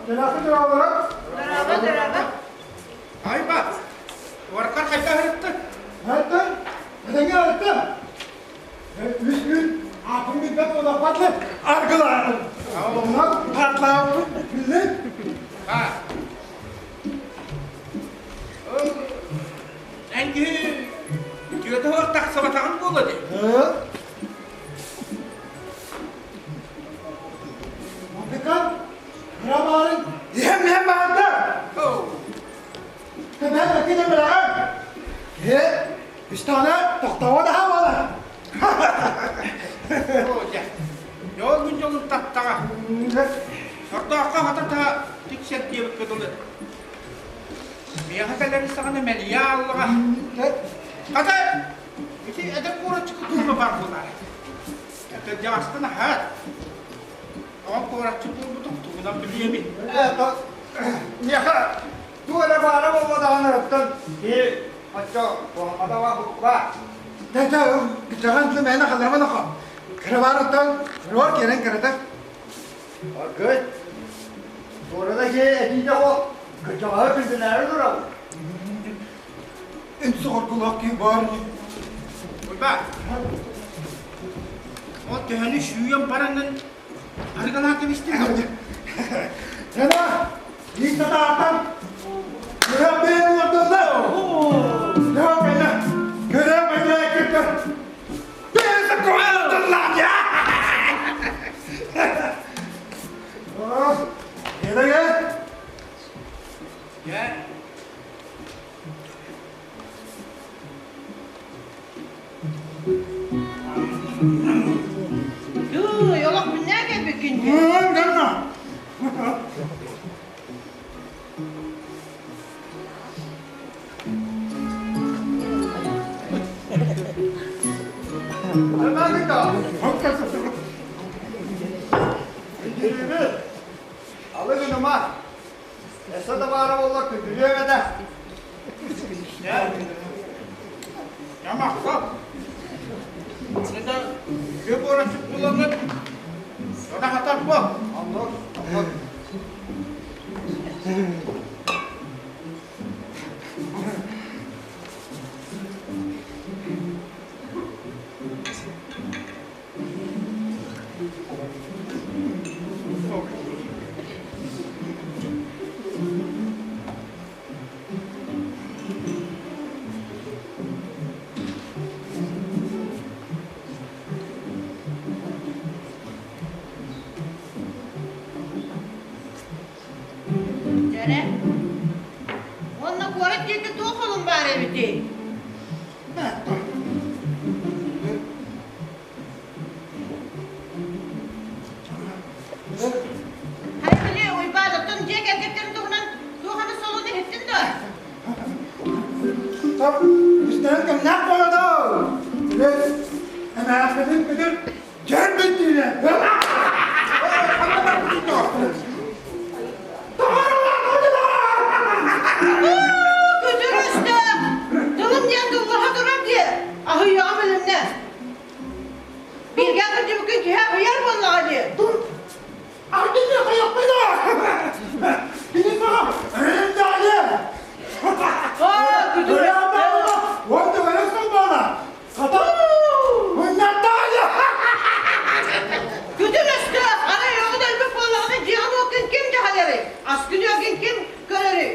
Дьанаахы дьараалара. Дорообо, дорообо. Айба, уоркар хайда сырыттын? Айттан, этэҥҥэ айттан. Үс күн ааппын билбэт буоллахпатлы аргылаатым. Онон татлаабыппын биллин. А. Эн киһи үтүөтэ суох тахсыбатаҕын буолуо дии. Мантыкан кыра баарын иһэн-иһэн баарда. Тэбээн эккин эмэлэҕин. Киһи истэҕинэ тохтообо да хаалла. Дьол күн дьолун таттаҕа. Сордооххо хатата тиксэр диэбиккэ дылы. Миэхэ кэлэр саҕана мэлийэ ааллаҕа. Хата ити эдэр куораччыка туһуна бар буолаары. Кырдьаҕастан аһаат. Оҕо куораччы буолбутун тугунан билиэмий? Миэхэ туох эрэ баара буолла даҕаны оттон киһи оччо куһаҕана буква. Тэтэ кыдьаҕан тымээнэ халарман охо. Кырабаарыттан кырор киэрэн кыратар. Аргыт, туорана киһи этиитэ ол кырдьаҕаһы күндүлээри турабын. Эн соҕоргулаах киһи баар Уйбаат, ол төһөнү сүүйэн баранын арыгалаан кэбистиҥ дуо? Жена, биир татаартан көрө бэйэн олордулла. Көрө бэйэ, көрө бэйэ кытта. Бэйэ саккоҕа олордулла. Кэлэгэ. Дьэ, Тыый, олох күннээх кэлбиккин дии. Алы гыныма. Эссе да баара буоллар күндүлүөм этэ. Ямахха. Это үө буораччык буолаҥҥын Ота хатар буол. Оннук, оннук. Дьэрэ, уонна куорат диэки туох олун баар эбитий? Хайа били Уйбаан, оттон дьиэ кэргэттэрин туһунан туох эмэ солуну иһиттин дуо? Үстэрин кэмнээх буола доо! Эмээхпитин бүтүр дьэр бүттүүнэ! Күтүр өстөөх! Тылым диэн тыллаһа турар дии! Аһыйаҕа билиннэ! Бииргэ сылдьыбыккын киһи аһыйар буоллаҕа дии! Ардыны хайаппына! Кини саҕа эрэндэҕэ! Күтүр өстөөх! Уонна өлө сылбаана! Хата! Мунньаттаҕа! Күтүр өстөөх! Арай оҕо өлбүт буоллаҕына дьиэҕин-уоккун ким дьаһайарый? Аскын-үөлгүн ким көрөрүй?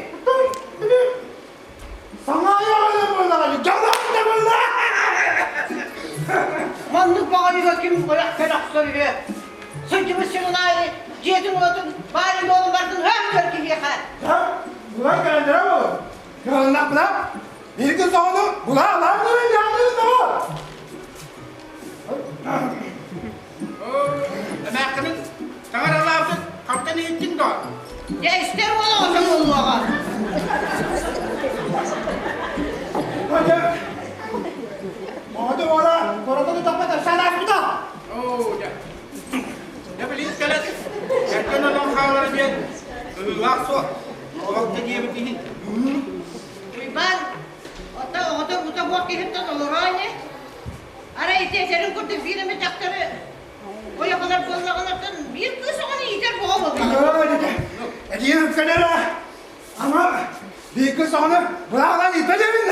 Саҥа айаҕа буоллаҕа дьалаан да буолла! Маннык баҕайыга ким ойох кэлэ охсор үһү? Сылдьыбыт сирин аайы дьиэтин-уотун, баайын-дуолун барытын ыһан киһиэхэ. Булан кэлэллэрэ буолуо. Кыһалыннахпына, биир күн соҕону була алаан дьаалыын доҕор. Эмээххинин таҥаралаабытын хантан иһиттиҥ дуо? Дьэ, истэр уол оҕото буолуоҕа. Оҕото уола коротун таппат санааспыта. Оо, дьэ. Дьэ, билин кэлэн, эркин онон хаалара диэн кыһыылаах суох. Олох да диэбит иһин. Уйбаан, оттон оҕото бута буох киһиттэн олороо ини. Арай ити этэрин курдук биир эмэ дьахтары ойох ылар буоллаҕына, оттон биир кыыс оҕону иитэр буола буоллаҕа. Эдьиийим кэлэрэ, ама бииргэ соҕону быраҕан ииппэтэбин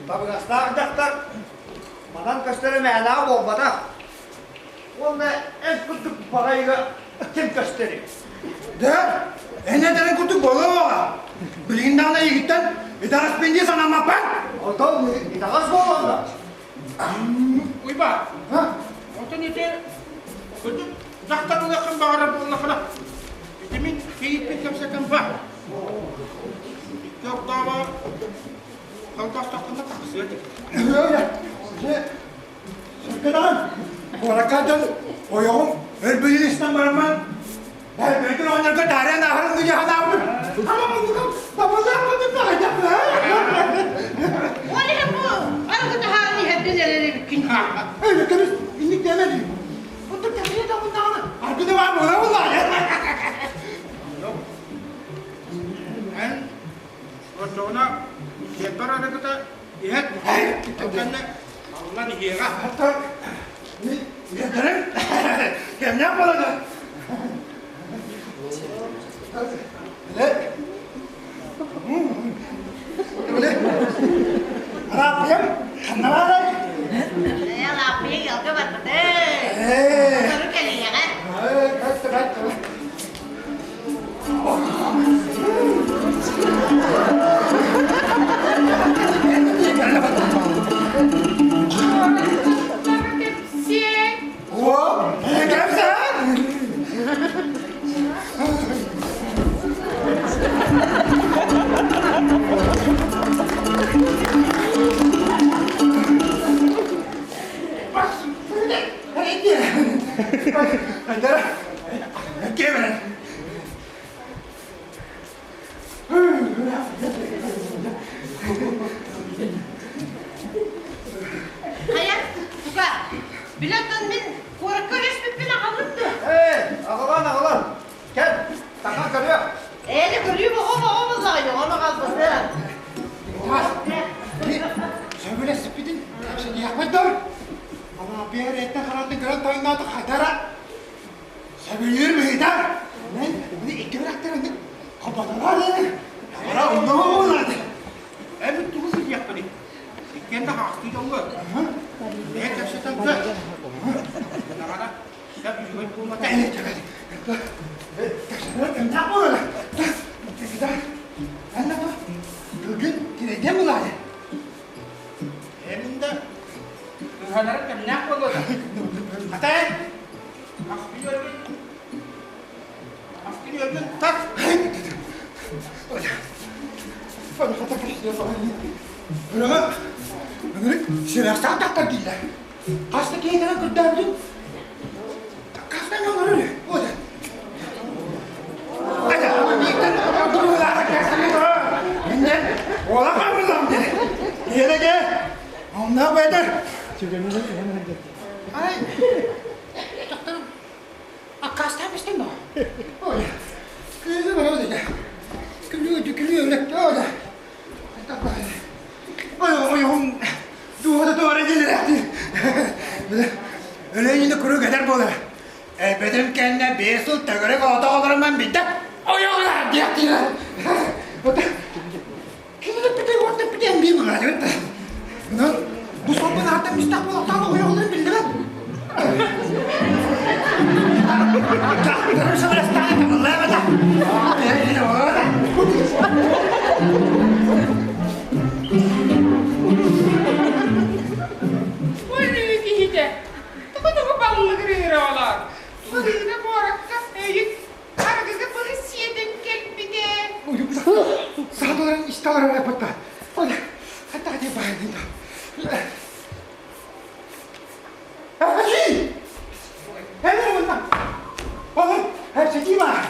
Табыгастаах дьахтар манан көстөрө мээнэҕэ буолбатах. Уонна эн курдук баҕайыга ким көстөрүй? Дэ, эн этэрин курдук буолуоҕа. Билигин даҕаны эйигиттэн итэҕэспин дии санаммаппын. Отон итэҕэс буоллаҕына. Уйба, онтон ити кырдьык дьахтар ылыаххын баҕарар буоллаххына, ити мин кийииппин кэпсэтэн бар. Икки октава холбоостоххуна тахсыа этэ. Сыркыдаҕын, куоракка дьон ойоҕум өлбүтүн истэн бараммын, бэл оҕонньорго таарыйан ааһарын дии санаабытым. Ама муннукам табыллаах курдук баҕайдах. Ол иһин бу арыгы таһааран иһэрдин эрэр эбиккин дии. Эй, кэбис, инник диэмэ дии. Оттон кэпсиэ табыллаҕына, аргыны баар буола буоллаҕа. Эн оччоҕуна сиэппэр арыгыта иһэр, ол кэннэ аллан иһиэҕэ. Иһэрдэрим кэмнээх буолан. Арааппыйам ханна баарай? Ээ, Алааппыйа ыалга барбыта. Сотору кэлиэҕэ. Хайа, тука, билэ оттон мин куоракка үлэспиппин аҕалым дуо? Ээ, аҕалан, аҕалан. Кэл, таха көрүөх. Ээ, көрүү оҕо оҕо буоллаҕа, оҕом аҕалбытын. Сөбүлэспитин кэпсэтиэхпит дуо? Алааппыйа эрэттэн харатын көрөн тойонноото хайдара Сөбүлүүр быһыыта. Мен мини икки бырахтар оннук хоботолор Ара онно буолар. Эбит тугу сытыахпыный? Иккиэн да хаахтыы дьоҥҥо. Бэйэ кэпсэтэн көр. Наҕана сөп үчүгэй буолбата. Кэпсэтэн буолар. Бүгүн кирэйдэн булаары. Эмин да кыһанара кэмнээх буолуо да. Атай! Сүрэхтээх дьахтар дииллэр. Хас да киһи кэлэн көрдөөбүтүн хас да олорор үһү. Ай, Дьахтарым аккаастаан истин дуо? Ой, кыыһы барабыт этэ. Күлүү, күлүү өлөктө ода. Ой, ойоҕум дууһата туора диэлэрээхтии. Өлөйүнү куруук этэр буолара. Эбэтим кэннэ биир сыл төгүрүк ото олоруман биттэ. Ойоҕуна диэхтиирэ. Кинилэр бүтэ уонна бүтэн биир мыҥаадыбыт. Онон бу суолбун ааттан мистах буолуохтаах ойоҕолорун биллибэт. Дьахтарым сөбүлэстэҕэ табыллаабата. Ой, киһитэ, тоҕо-тоҕо баллыгырыыра олор? Былыына куоракка өйүк Арыгыга быһы сиэтэн кэлбитэ. Сааталарын истэ олорор эппэтэ. Хатта хатыы баайдыйда. Эппэти! Эбэр мунна! Олор, эпсэтии баар.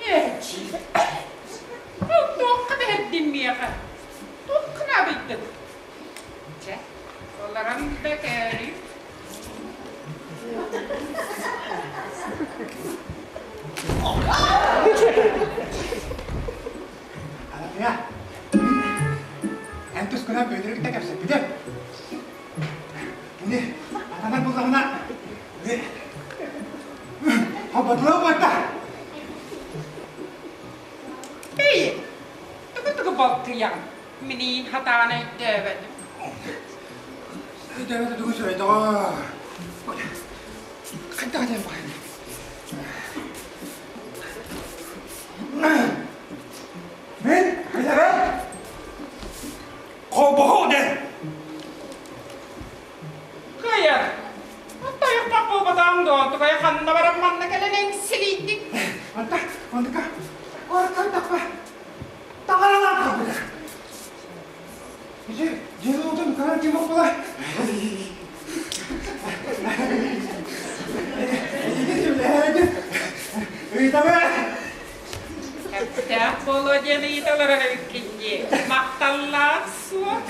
Эчи. Бу туохха бэһэрдин миэхэ? Туохха наадыйдын? Чэ, олорон да кэри. Алапия, эн тускунан Бүөтүрү кытта кэпсэппитим. Кини атанар буллаҕына, Хабатла бата. Эй, тугу-тугу балтыйаҥ? Миниин хатаан өйдөөбөтүм. Өйдөөбөтө тугу сүрэй доҕоор. Хайдах диэн баҕайы. Мин билэбин. Холбоһуу диэн. Кыайар. Тайахпах буолбатаҕым дуо? Тукайа ханна баран манна кэлэн эҥсилийдик? Анта, онтука, куораттан таҥаралаан хаалбыта. Ити дьиэ уотун көрөр ким буолла? Кэптээх буолуо диэн ыйыталар эбиккин дии. Махталлаах суох.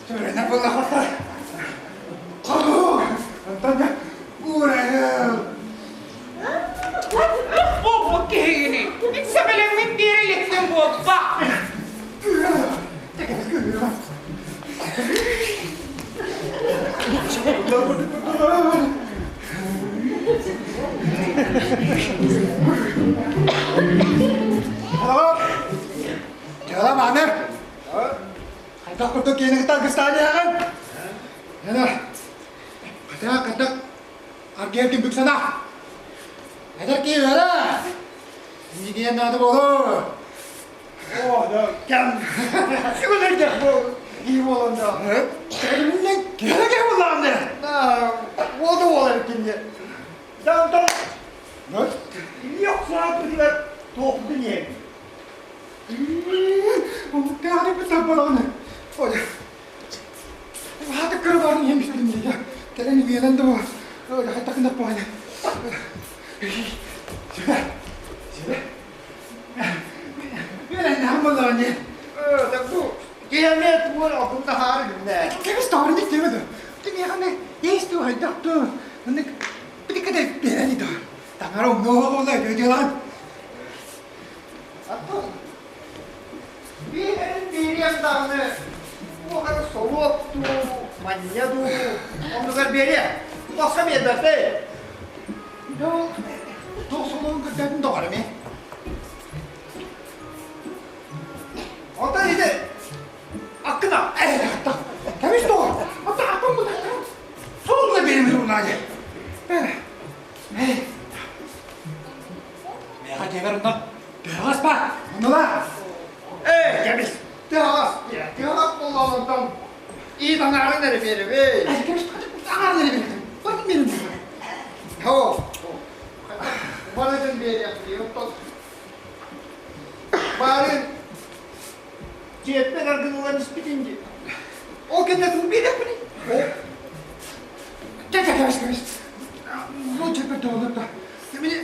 Сүрүнэ буоллахха Хонуу! Онтон уурайым! Буолбут киһигини! Сэмэлэҥмин биэрэ иликтин буолба! Дьыала мааны! Хайдах курдук киэниҥ таргыстаан иһэҕин? Эна, хата хайдах аргыйар түмүк санаа. Эдэр киһи үөрэ! Иннигиэн наада буолуо. О, да, кэм. Сүгүлэрдэх бу киһи буолан да. Кэлиминнэн киһи киһи буоллаҕым дэ. Уол да уол эбиккин дии. Да онтон илии охсуһааппытыгар туохпутун иһэбит. Киэмиэт уол окун таһаары гынна. Таҥара умнуоҕа дьылаан Атту биэрин биэриэм даҕаны туох эрэ солуок дуу, манньа дуу, оннугар биэриэ. Босхо биэрбэтэй. Туох солуогун көрдөөтүн доҕор эмиэ. Онтон ити аккына. Кэбис доҕор. Ата атын бу солугуна биэримин унаане. Миэхэ дьиэбэр онно тыаҕас баар, оннула. Ээ, кэбис, тыаҕас, тыаҕас буоллаҕын онтон иит аҥаарын эрэ биэрэбин. Кэбис, аҥаарын эрэ биэрэбин. Барын биэрэбин. Оо, барытын биэриэхпин, оттон баарын дьиэттэн аргын ылан испитин дии. Ол кэннэ тугу биэриэхпиний? Чэ, чэ, кэбис, кэбис. Ну, чэ, тоҕолор Мини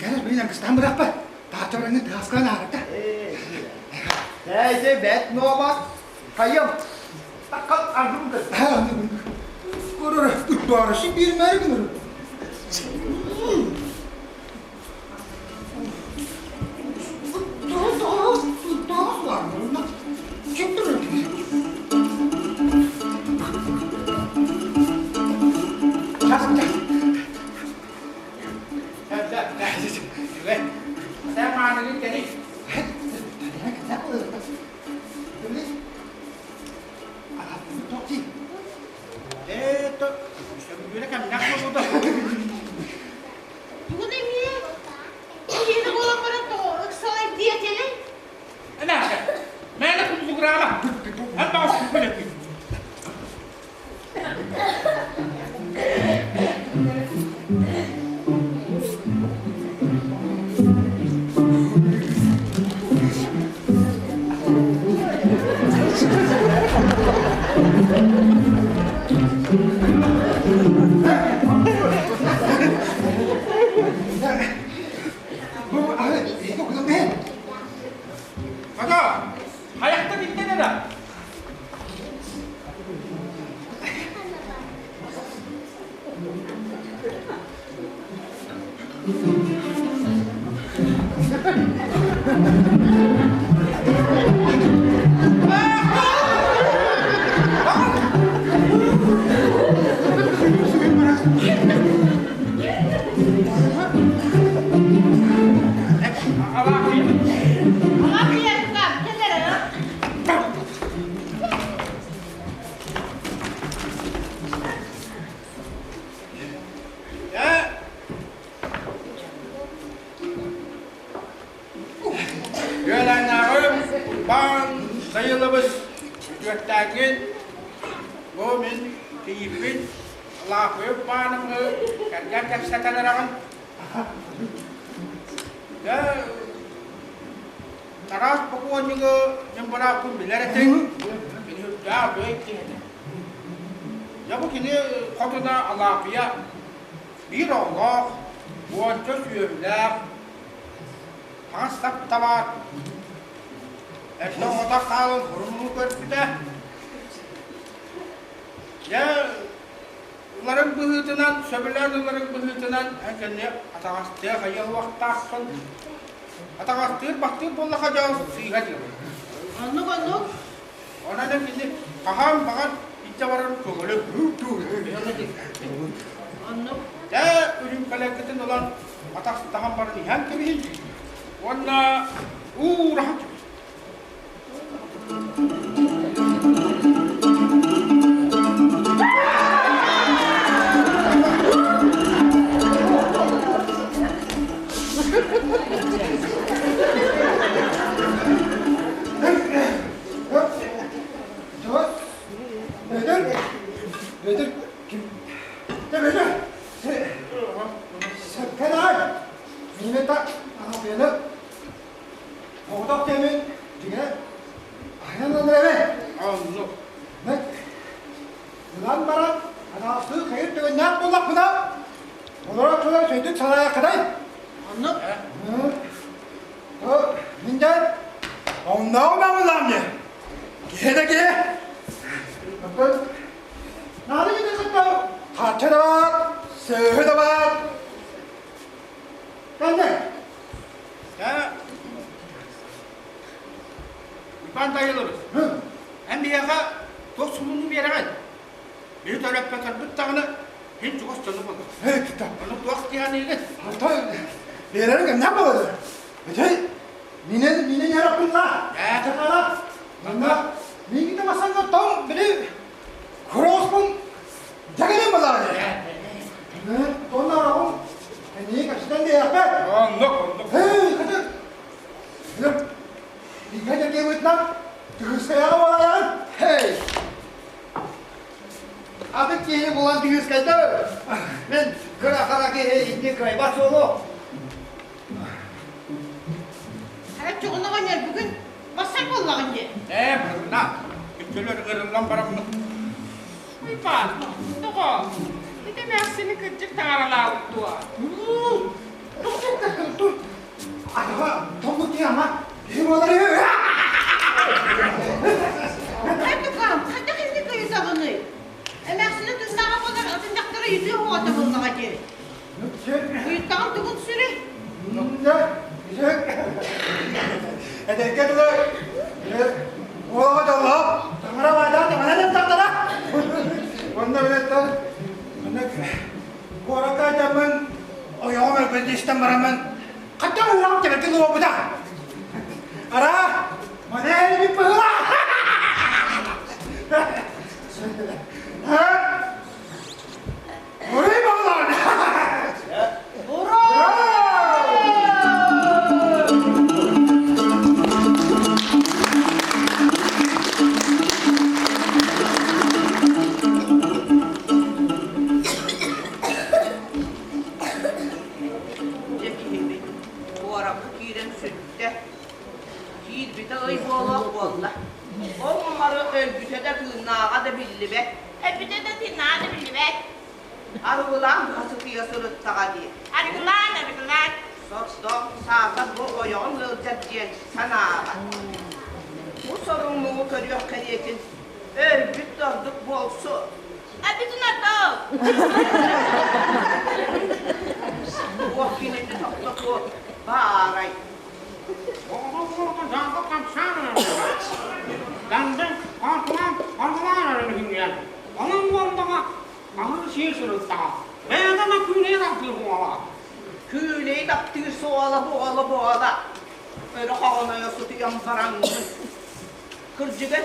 Кэлэр билин аргыстаан бырахпа. Тааччабараны тыаскаан аарата. Ээ, бэт нуоба. Хайым. Таккал аргым көр. Көрөр, ыттаарышы биирмээри гыныр. Бүгүн эмиэ киһини буолан баран тоҕо ыксалай диэтилэй? Эмээхэ, мээнэ куллугураама. Эн баҕас күлэппит. Ага, хайахта биллэн эрэ. Уйбаан Сайылабыс үтүөттээҥҥин бу мин кийииппин Лааппыйа Уйбааныҥы кэргэн кэпсэтэн эрэҕин. Дьэ, Тараас бокуонньугу мин бырааппын билэр этиҥ. Кини үрдээх үчүгэй киһи этэ. Дьэ бу кини хотуна Алаапыйа биир оҕолоох, уонча сүөһүлээх, таҥас-сап табаар, эрдэ оҕото хаалан хурумну көрбүтэ. Дьэ, ыларын быһыытынан, сөбүлээн ыларын быһыытынан эн кэнниэ атаҕастыа хайа уохтааххын. Атаҕастыыр баттыыр буоллаха дьол сыыһа дьыала. Оннук оннук. Онон эн кини хаһан баҕар иччэ барар көҥүлү. Оннук. Дьэ, үрүүмкэлэргитин ылан атахтаһан баран иһэн кэбиһин уонна уураһан кэбиһин. Бөтөр, Бөтөр, ким? Бөтөр, Сөпкө Минета Аапыйаны Оҕотох диэмин дьиҥэ аһынан ылар эбэ. Оннук. Ылан баран анаастыы хайыр түгэннээх буоллахпына, олорор тылар сөйдүк салайааххытай. Оннук. Мин дьэ оннооҕу мамылаам дьэ. Киһи да киһи. Наада киһи кытта харчы да баар, сөһү да баар. Кэннэ. Дьэ, Уйбаан Дайылыбыс, эн биһиэхэ туох сулууну биэрэҕин? Биһи төрөппөтөрбүт даҕаны һин чугас дьону буолар. Ону туох диэханыыгын? Биэрэрин кэмнээх буолар. Ити минен минен яраппынна. Чакала. Манна миигин масанга тоҥ били кроспун дьагелен балааны. Тонна арагым Эниги кэпсэтэн диэхпэ. Оннук, оннук. Эй, кытыр. Бигэ дьэкиэбытынан Түһүскэйэҕэ буолайаҕын. Эй! Атын киһини булан түһүскэйдэ. Мин кыра-хара киһи инни кыайбат суолу. Чоҕуна оҕонньор бүгүн бассар буоллаҕын дии. Ээ, бырна. Үччөлөр ырыллан бараммыт. Уйбаан, тоҕо? Ити эмээхсини кырдьык таҥаралаабыт дуо? Айва, тоҥмут киһи ама, киһи буолар үһү. Хайдах хайдах инник ыйытаҕыный? Эмээхсинэ тыыннааҕа буолар атын дьахтара ыйытыа оҕото буоллаҕа дии. Ыйыттаҕым тугун сүрүй? Эдэргэ дылы уолаҕа дьоллоох таҥара баайдаах таҥара дьахтара. Онно билеттэн онно куоракка айтаммын ойоҕум өлбүт истэн бараммын хаттан уурам тэбэргэ буолбута. Ара, маны элбит быһыла. Уруй буоллун! Дьэ киһибит куоракка киирэн сүттэ. Киирбитэ ый буолуох буолла. Ол мары өлбүтэ да тыыннааҕа да биллибэт. Өлбүтэ да тыыннааҕа да биллибэт. Арыгылаан быһа сытыйа сырыттаҕа дии. Арыгылаан, арыгылаан. Сордоох саатар бу ойоҕун ыалдьар диэн санаабат. Бу соруҥнугу көрүөх кэриэтин өлбүт да ордук буолсу. Өлбүтүн ордук. Туох кинини тохтотуо баарай. Күүлэй таптыыр суола буола буола өрө хоҕонойо сутуйан бараҥҥын. Кырдьыга,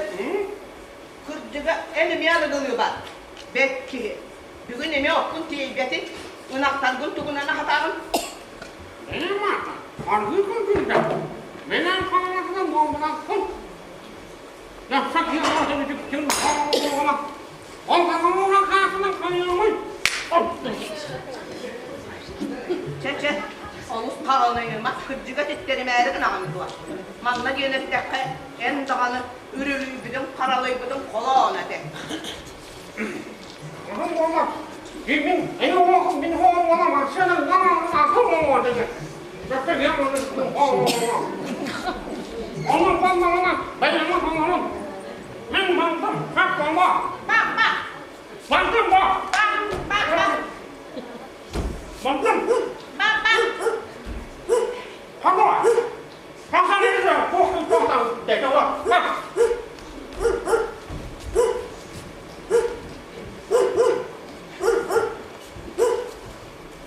кырдьыга эн эмиэ арыгылыыбат. Бэт киһи. Бүгүн эмиэ оккун тиэйбэтин, ынахтаргын тугунан аһатаҕын? Аргыы күн күндэ. Менен хаҥаласынан буолбатахпын. Чэ, чэ, олус хараҥайыма, кырдьыга титтэримээри гынаҕын дуо? Манна диэн эттэххэ, эн даҕаны үрүлүйбүтүҥ, харалыйбытыҥ холоон этэ.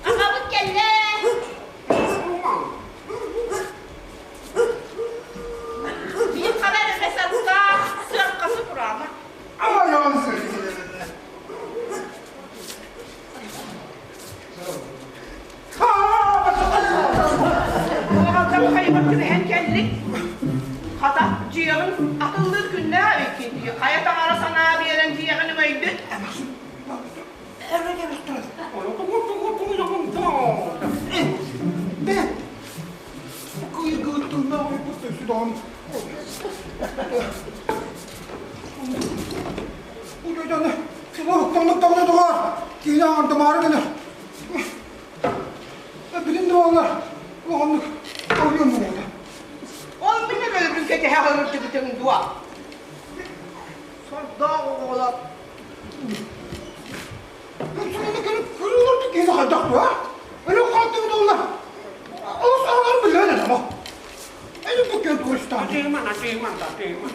Аҕабыт кэллэ! Биир хара эрэ саттаах, сыаркасы кураана. Хайыбар түбэһэн кэллик. Хата, дьиэҕин атыллыыр күннээх эбиккин дии. Хайа таҥара санаа биэрэн дьиэҕин өҥөйдүн? Киинэ аҥардамаары гынар. Билин да буоллар, улаханнык ойуон буолуота. Ол мин өлөрбүн кэтэһэ сылдьыбытыҥ дуо? Сордоох оҕолор. Күрүлөрдүк киһи хайдах дуо? Өлө хааттыбыт олла. Олус аҕалар билэн ама. Эни бу кэн туристаан. Тыыман, тыыман, тыыман.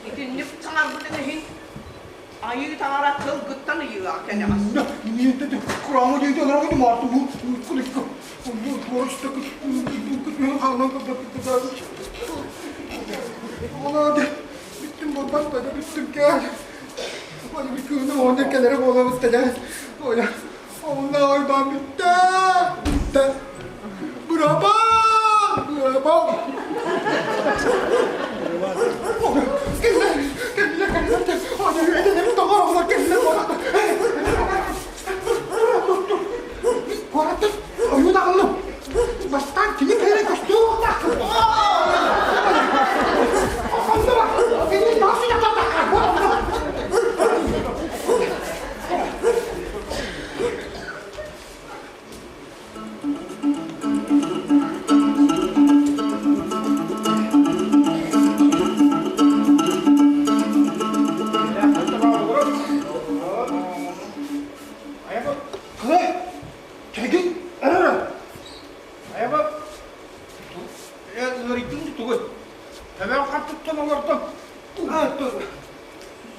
Итинник саҥарбытын иһин Айыы таҥара тылгыттан ыйыаҕа кэнэҕэс. Бүттүм буолбат да бүттүм кээр. Кыыным оҕонньор кэлэрэ буолабыт да дьэ. Онно ойбон бүттэ. Бүттэ. Бырабаа! Бырабаа! Кэллэ, кэллэ, кэллэ. Куораттан ойуу даҕаллым. Бастаан кини кэлэрэ көстүө уохтааххын. Онно бар. Кини мас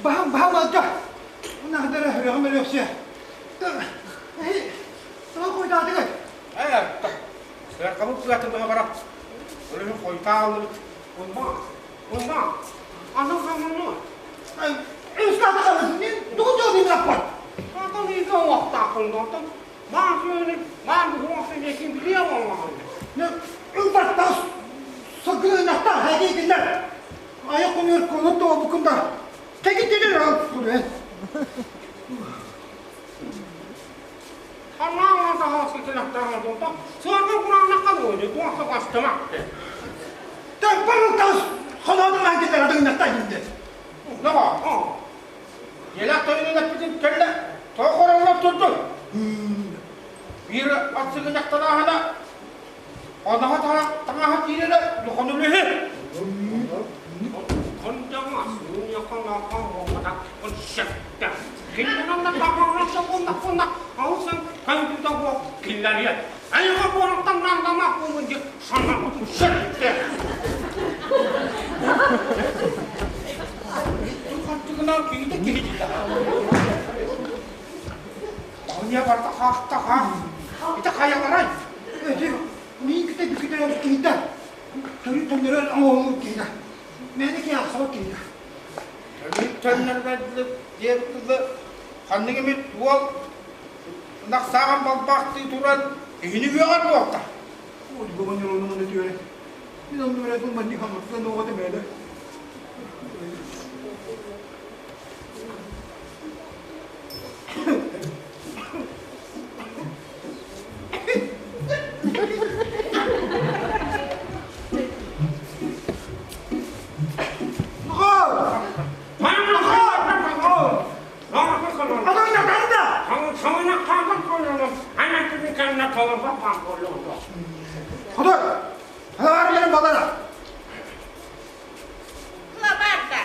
Баһам баһам алда. Наһдара сүрэҕим өлүөхсүө. Тоҕо хойутаатыгыт? Ээ, сыаркабыт сыатын быһа барап, өлүһүн хойутаа аллыбыт. Уйбаан, Уйбаан, аны хаҥаны. Үската қалысын, мен тугу дьолуйун аппар. Атын иигэ уохтааххын доттон, баан сүөһүнү, баан буһуохсын диэкин билиэ буоллаҕын. Ылбаттаас сылгылыынахтаах хайдыйдылар. Айах күнүр кулут туолбуккун да кэгиттилер ол күнү. Ханнаан таһаасытынахтаах доттон, сыарга кураанахха буойду, туохта кастымакты. Таппарылтаас холоодун айдылар адыгынахтаа динде. Доҕор, Дьиэлээх тойонун эппитин кэллэ, тоҕо хороллор турдуҥ? Биир ат сыгынньахтанааһына, оноһо таҥаһа киирэрэ духонулүһү. Хантыгынан киһитэ киһи Оҕонньор барыта хаахтаха. Ити хайаларай? Эти миин кытта бүкүтэрэр киһитэ. Төрүт төннөрөр оҥоһуллубут киһитэ. Мээнэ киһи ахсыбат киһитэ. Төрүт төннөрбөтлүк диэн тылы ханнык эмит уол ынах сааҕын балбаахтыы туран иһини үөҕэр буолта. Ой, оҕонньор ону маны түөрэ. Мин онну эрэ тыл манньык хамматтан оҕо тэмээлэ. Хоту, халаар балара. Лабарда.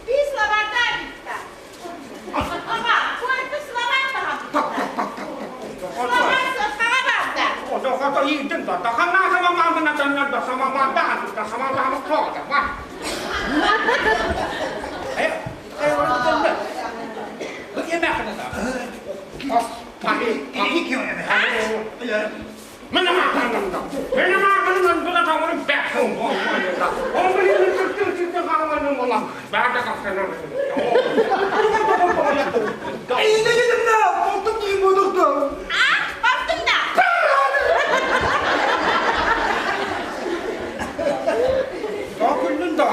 Биир словарда битта. Ама, куораты словар таһабытта. Словар сахаҕа барда. А, бардым да. Күллүн да.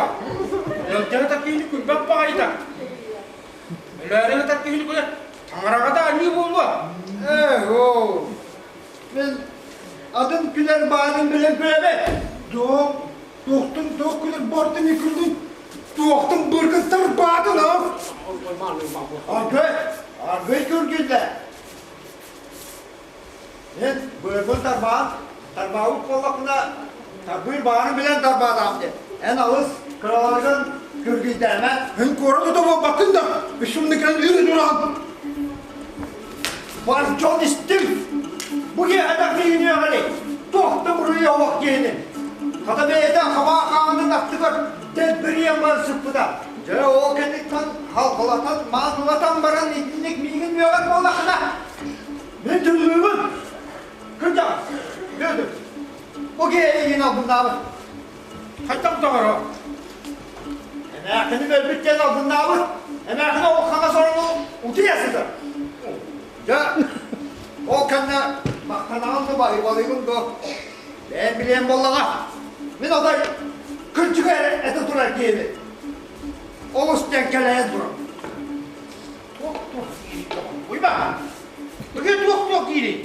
Өлдөрө таккиһини күлбэт баҕайыта. Өлөөрү таккиһини күлэ таҥараҕа да аньыы буолуо. Ээ, оо. Мен атын күлэр баарын билэн күлэбит. Туох, туохтун туох күлэр бортун күлдүн, туохтун быргыттар баатын аа. Аргый, аргый көргүллэ. Мен быргын тарбаан, тарбаабыт буоллахпына, тарбыыр баарын билэн тарбаатаам диэн. Эн алыс кыраларгын күргүйдээмэ. Эн куорат да буолбаккын да, үсүмнүкэн үрү туран. Бар дьон истиҥ! Бу киэһэтэх миигиниэҕэри туох да буруйа суох киһини. Хата бэйэтэ хабаа хаанын аттыгар дэлбэрийэн баран сыппыта. Дьэ ол кэнниттэн халҕалатан, маанылатан баран итинник миигин үөҕэр буоллаххына, мин түллүүбүн. Кырдьаҕас, Бүөтүр, бу киһи эйигин албыннаабыт. Хайдах доҕоро? Эмээххини өлбүт диэн албыннаабыт. Эмээххин ол хаҥас орону утуйа сытар. Дьэ, ол кэннэ махтанаҕын да баһыыбалыыбын дуо? Бэйэм билиэм буоллаҕа. Мин отой кырдьыгы эрэ этэ турар киһибин. Олус диэн кэлэйэн турар. Туох-туох диирий доҕор? Уйбаан, быгыы туох-туох диирий?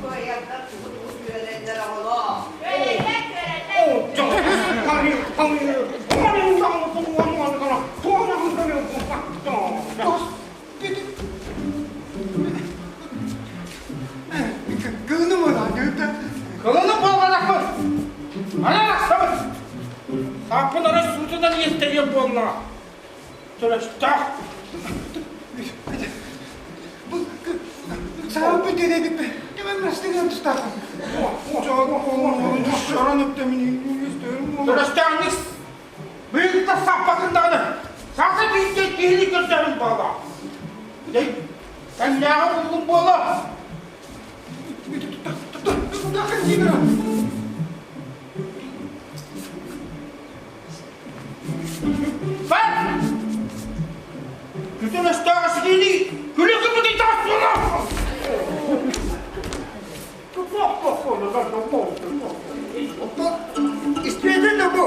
Куойардар тугу-тугу күөрэллэр оҕолоор. Күөрэллэр, күөрэллэр. Кылыны буолбатахпын! Араахсабыт! Сааппын ара суутунан иэстэһиэм буоллаҕа. Төрөстөөх. Сааппы диэбиппэ, кимэн растыгын тустаахын. Төрөстөөх Быйылта саппатын даҕаны, саха биирдэ киһини көрдөһүн буола. Дэй, кэннээҕи буллум буола. Бар! Күтүн өстөөх ситиини күлү күммүтүй таҕыстыына! Оттон истиэтин да бу.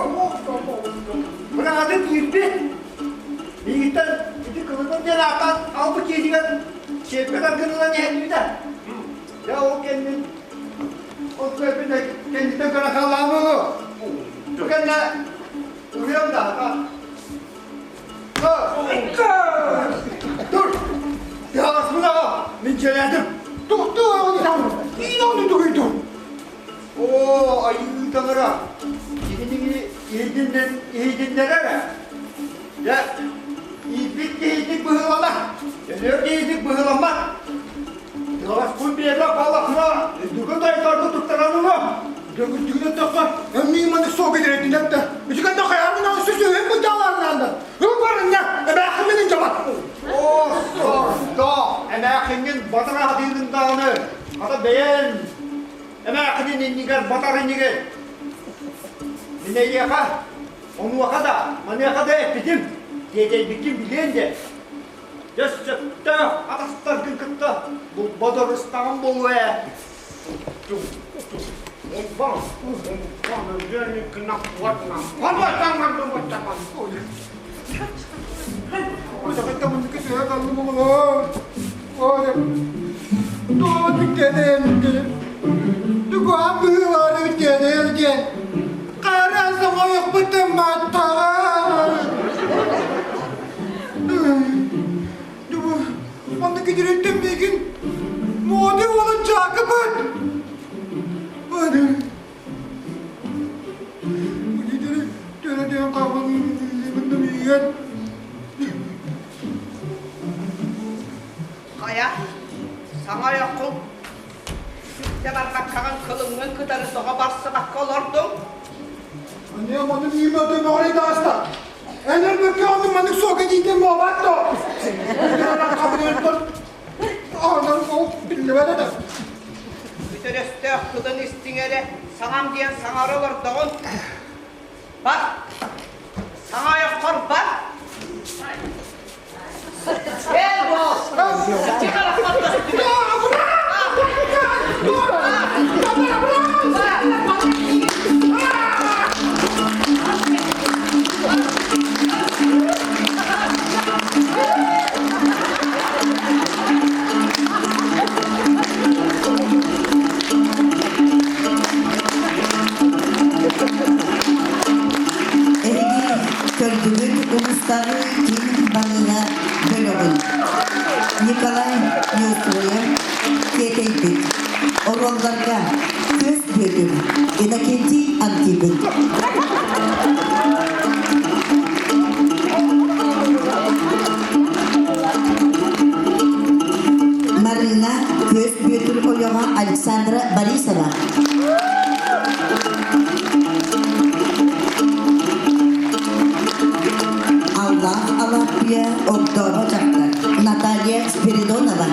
Быраатын киирбит. Миигиттэн ити кылытын диэн ааттаан албы киитигэр сиэппэ таргынынан иһэллибитэ. Дьэ ол кэннин ол кэннин кэнниттэн көрө халлаан буолуо. Бу кэннэ уруйам да Тур! Тыһаҕаспын аҕа, мин дьиэлээтим. Тохтоо, иин ону тугуйду. Оо, айыы таҥара, киһини иһитиннэрэр ээ. Дьэ, ииппит киһитик быһыыланар, өлүөр киһитик быһыыламмат. Тыһаҕаспын биэрбэт буоллаххына, үрдүкү тойторго туттаран ылыам. Дөгүрдүгүнэн эммиин маннык суох кэдэрэтинэн да, үчүгэн да хайаамын аҕыс сүһүн быдьаалаарнаанда. Ылбарынна, эмээхиммин дьабат. Оо, сордоох, эмээхиҥҥин батара сатыыгын даҕаны, хата бэйэн эмээхинин иннигэр батар инигин. Мин эйиэхэ, онуоха да, маныаха да эппитим, тиэтэйбиккин билиэн дэ. Дьэ, сөптөөх атастаргын кытта булбат. Бодорустаҕым буолуо ээ. Онно кидириттэн миигин Муода уолун Дьаакыбыт! Хайа, саҥа ойоххун сүктэ барбаккаҕын кылыҥҥын кытары тоҕо барсыбакка олордуҥ? Аньыам ону миим өтөмөҕөрүй дааста. Эн өлбөккө ону маннык суока диитин буолбат дуо? Аанар ол биллибэт этэ. Бүтэр өстөөх тылын истиҥ эрэ, саҥам диэн саҥара олордоҕун. Бар! Саҥа ойоххор бар! Эл буол! Иччи харахпар көстүбэт! Эһиги көрдүгүт улуустааҕы киин балыыһа бөлөҕүн Николай Неустроев тиэтэйбит. Оруолларга Күөс Бүөтүр, Иннокентий Антипин. Марина Күөс Бүөтүр ойоҕо Александра Борисова. Аллаах Алааппыйа огдообо дьахтар Наталья Спиридонова.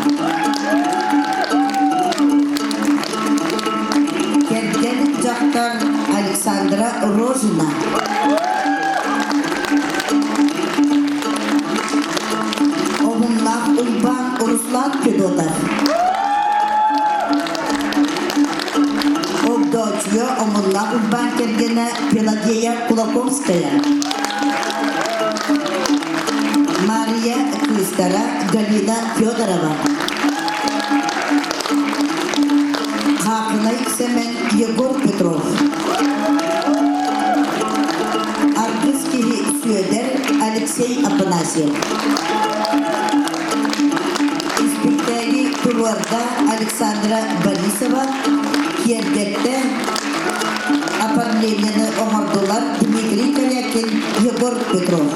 Кэргэн дьахтар Александра Рожина. Омуннаах Уйбаан Руслан Федотов. Огдоочуйа Омуннаах Уйбаан кэргэнэ Пелагея Кулаковская. Мария кыыстара Галина Федорова. Хаахынай Сэмэн Егор Петров. Аргыс киһи Сүөдэр Алексей Афанасьев. Испиктээги туруорда Александра Борисова, киэргэттэ оформлениены оҥордулар Дмитрий Корякин, Егор Петров.